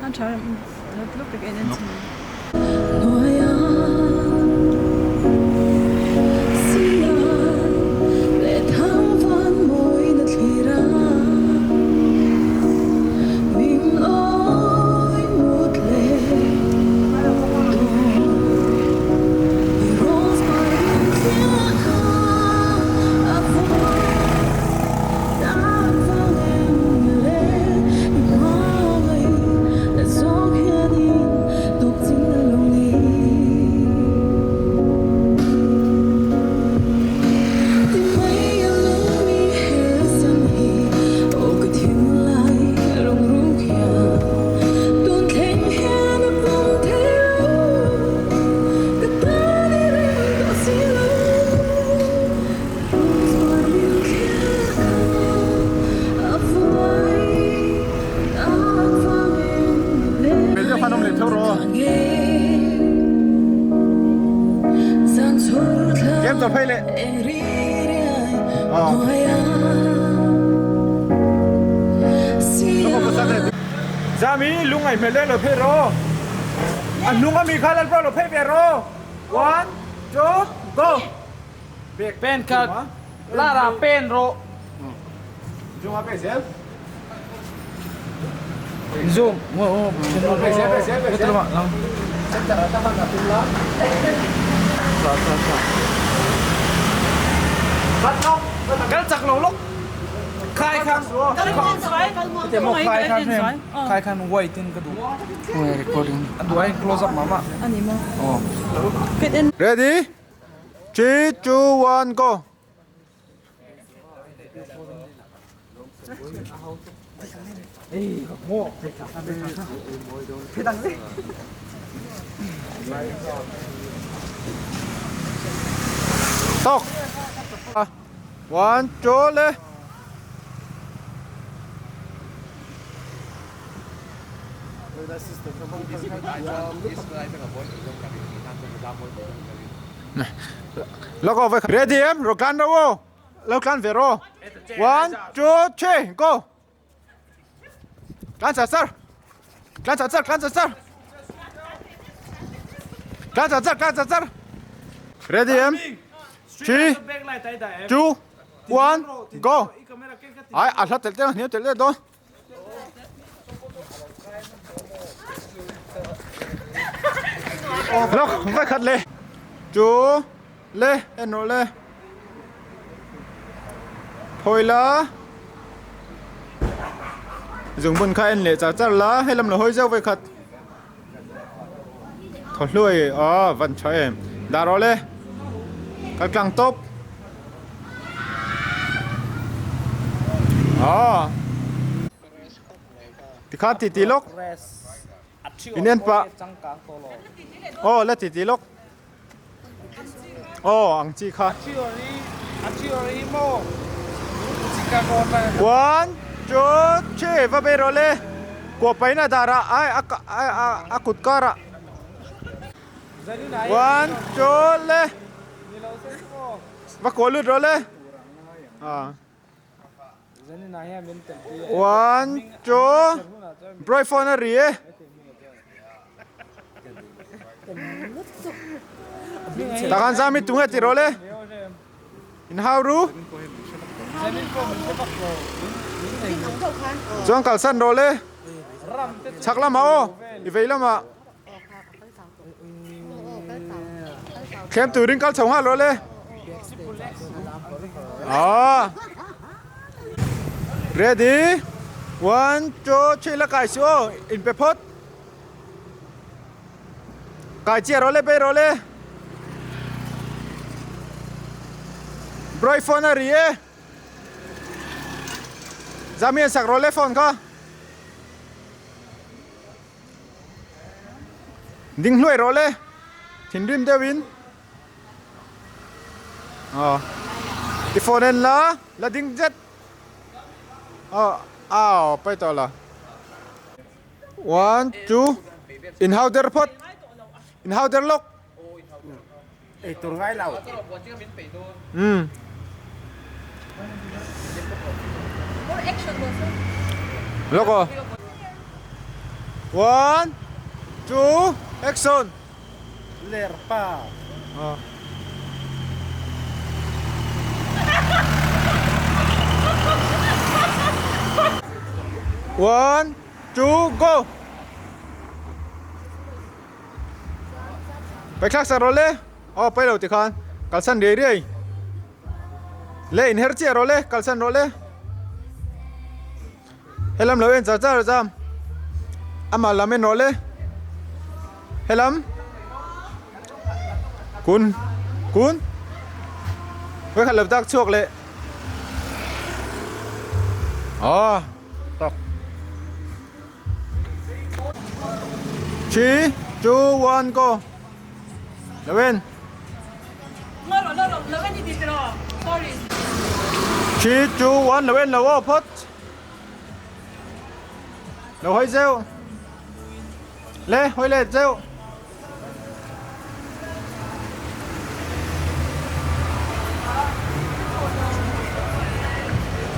A tha em luk tak en en chin. Kem tawh phei leh. Zami lungai hmel le lo phei ro. A hnung ami kha lalpa lo phei ve ro. One, two, go. Pen kha Lara pen rawh. Zoom a pe zel. Zoom. Pe zel pe zel pe zel. Center ah tahan a tum la. Tha tha tha. Kal chak lo lawk. Khai khan. Te mo khai khan hem. Khai khan white in ka duh. Recording. A duh ai close up mah mah. Ani maw? Aw. Ready? 3, 2, 1, go! Tawk! 1, 2, le! Lawk aw ready em rawh tlan rawh aw lo tlan ve rawh one two three go tlan char char tlan char char tlan char char tlan char char tlan char char ready em three two one go ai a hla tel tel a hniam tel tel dawn. Lawk vai khat le chu le en rawh le phawi la zungbun kha en leh char char la hei lam lo hawi zeuh vai khat thaw hluai aw van tha em dah rawh le kal tlang tawp. Aw tikhan titi lawk inen pah aw la titi lawk aw ang chi kha one two three va bei rawh le kuah pahin a dar ah ai a kut kar ah one two le va kuah lut rawh le ah one two bright phone a ri e. Takhan zami tunge ti rawh le in hau ru chuan kalsan rawh le chhak lamah aw i vei lamah. Thlem turin kal chho nghal rawh le. Ah. Ready? One, two, three la kai su aw. In pe phawt. Kai chia rawh le bei rawh le. Broi phone a ri e. Zamian sak rawh le phone kha. Ding hluai rawh le thinrim deuhin aw i phone en la la ding zet aw aw pawi tawh lo one two in hau der phawt in hau der lawk Eitur ngai lo. Umm. Lawk aw. One, two, action! Ler pa. One, two, go! Paithlak sak rawh le. Aw paih lo tikhan kalsan riai riai. Le inher chiah rawh le kalsan rawh le. Helam lo en char char zam. Amah lam en rawh le. Helam. Kun. Kun. Vawikhat lo tak chhuak leh. Aw. Tawk. 3, 2, 1, go. Lo en. 3, 2, 1, lo en lo aw phawt. Lo hawi zeuh. Le hawi let zeuh.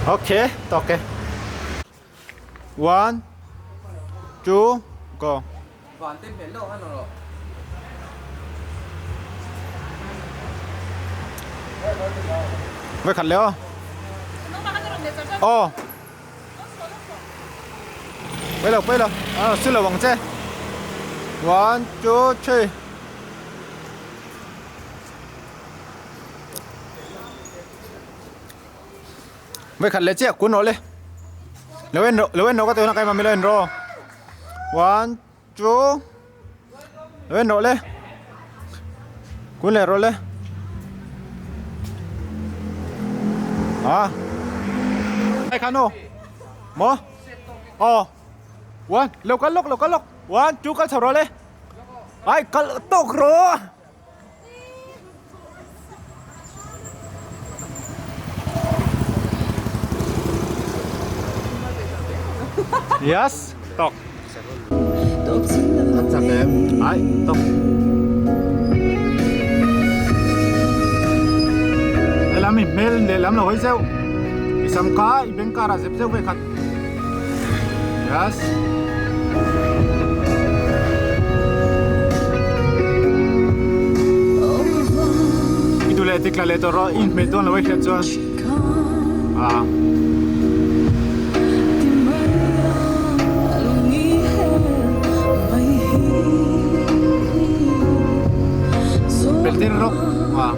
Okay, tawk e. One, two, go. Với khát leo. Ồ. Quay lộc, quay lộc. À, xin lỗi bằng xe. One, two, three. Với khát lẽ chiếc cuốn nó lên. Lo en lo en rawh ka ti hunah ka imami lo en rawh. One two lo en rawh le. Kun leh rawh le. Ah. Ai khan aw. Maw? Aw. One lo kal lawk lo kal lawk. One two kal chho rawh le. Ai kal tawk rawh. Yes, tok. Ai, tok. Lehlam i hmel lehlam lo hawi zeuh. I sam kha i beng karah zep zeuh ve khat. Yes. I duh leh tik la leh tawh rawh i inhmeh dawn lo a i hriat chuan. Ah. Beltir rawk. Ah.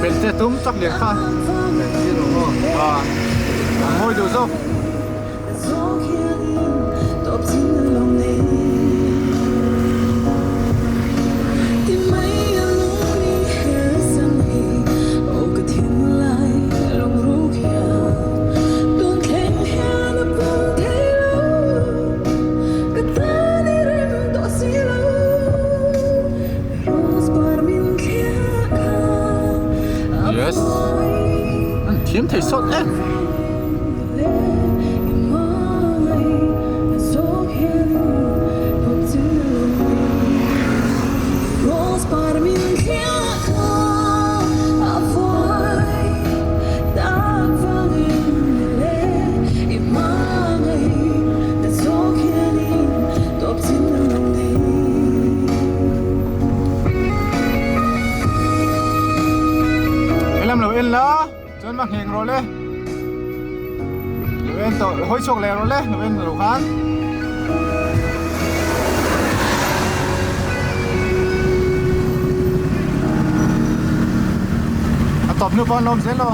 Belte tum tak leh kha a mawi duh zawk. Yes. An thiam thei sawt em. Helam lo en la chuan va ngheng rawh le lo en tawh hawi chhuak leh rawh le lo en lo khan. A tawp hnu pawh an lawm zel lo.